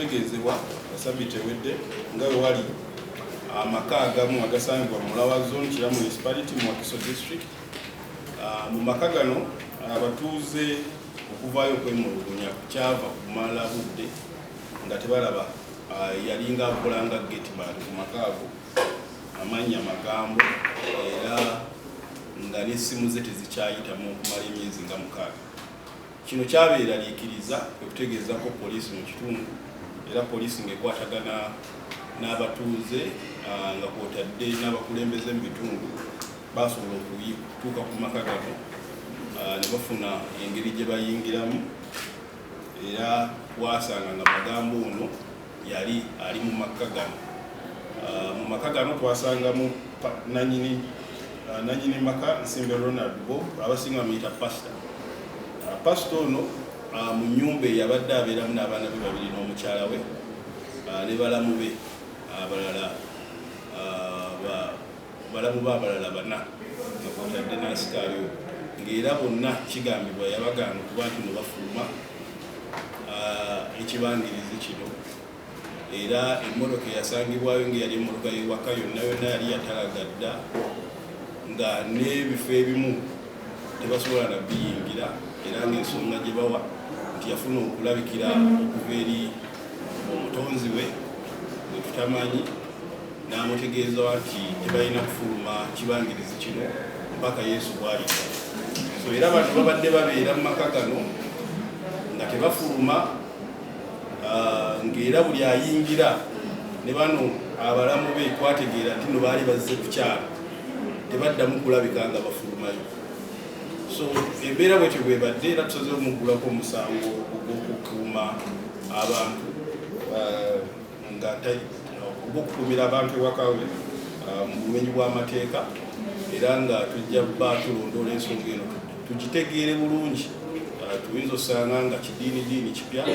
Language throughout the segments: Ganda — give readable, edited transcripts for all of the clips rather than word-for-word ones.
Okutegeezebwa sabbiiti ewedde nga bwe wali amaka agamu agasangibwa mu Mulawa Zone, Kira Municipality, mu Wakiso District. Mu maka gano abatuuze okuvaayo okwemulugunya kyava kumala budde nga tebalaba yalinga akola nga gateman ku maka ago, amannya Magambo, era nga n'essimu ze tezikyayitamu okumala emyezi nga 6. Kino kyabeeraliikiriza, kwe kutegeezako poliisi mu kitundu, era poliisi ng'ekwatagana n'abatuuze nga kwotadde n'abakulembeze mu bitundu, basobola okutuuka ku maka gano ne bafuna engeri gye bayingiramu, era twasanga nga Magambo ono yali ali mu maka gano. Mu maka gano twasangamu nanyini maka, Nsimbe Ronald Bob, abasinga bamuyita Pasita. Pasita ono mu nyumba eyabadde abeeramu n'abaana be babiri n'omukyala we ne balamu be abalala, balamu be abalala bana, nga kwotadde n'asikaali oyo, ng'era bonna kigambibwa yabagaana okuba nti no bafuluma ekibangirizi kino. Era emmotoka eyasangibwayo ng'eyali emmotoka y'ewaka yonna yonna yali yatalaga dda, nga n'ebifo ebimu tebasobola na biyingira, era ng'ensonga gye bawa nti yafuna okulabikira okuva eri omutonzi we bwe tutamanyi, n'amutegeeza nti tebalina kufuluma kibangirizi kino mpaka Yesu bw'alidda. So era abantu babadde babeera mu maka gano nga tebafuluma, ng'era buli ayingira ne bano abalamu be twategeera nti no baali bazze ku kyalo, tebaddamu kulabika nga bafulumayo. So embeera bwetyo bwebadde, era tusazeewo omuggulako omusango ogw'okukuuma abantu nga ogw'okukuumira abantu ewaka we mu bumenyi bw'amateeka, era nga tujja bba tulondoola ensonga eno tugitegeere bulungi. Tuyinza osanga nga kidiinidiini kipya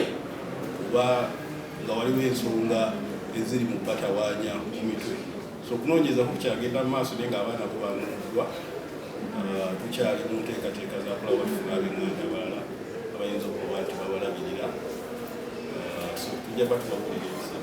oba nga waliwo ensonga eziri mu batawaanya mu mitwe. So okunoonyezako kukyagenda mu maaso, naye ng'abaana bo banunuddwa. Tukyali mu nteekateeka za kulaba tufuna ab'eŋŋanda abalala abayinza okuba nti babalabirira. So tujja ba tubabuulira ebiseera.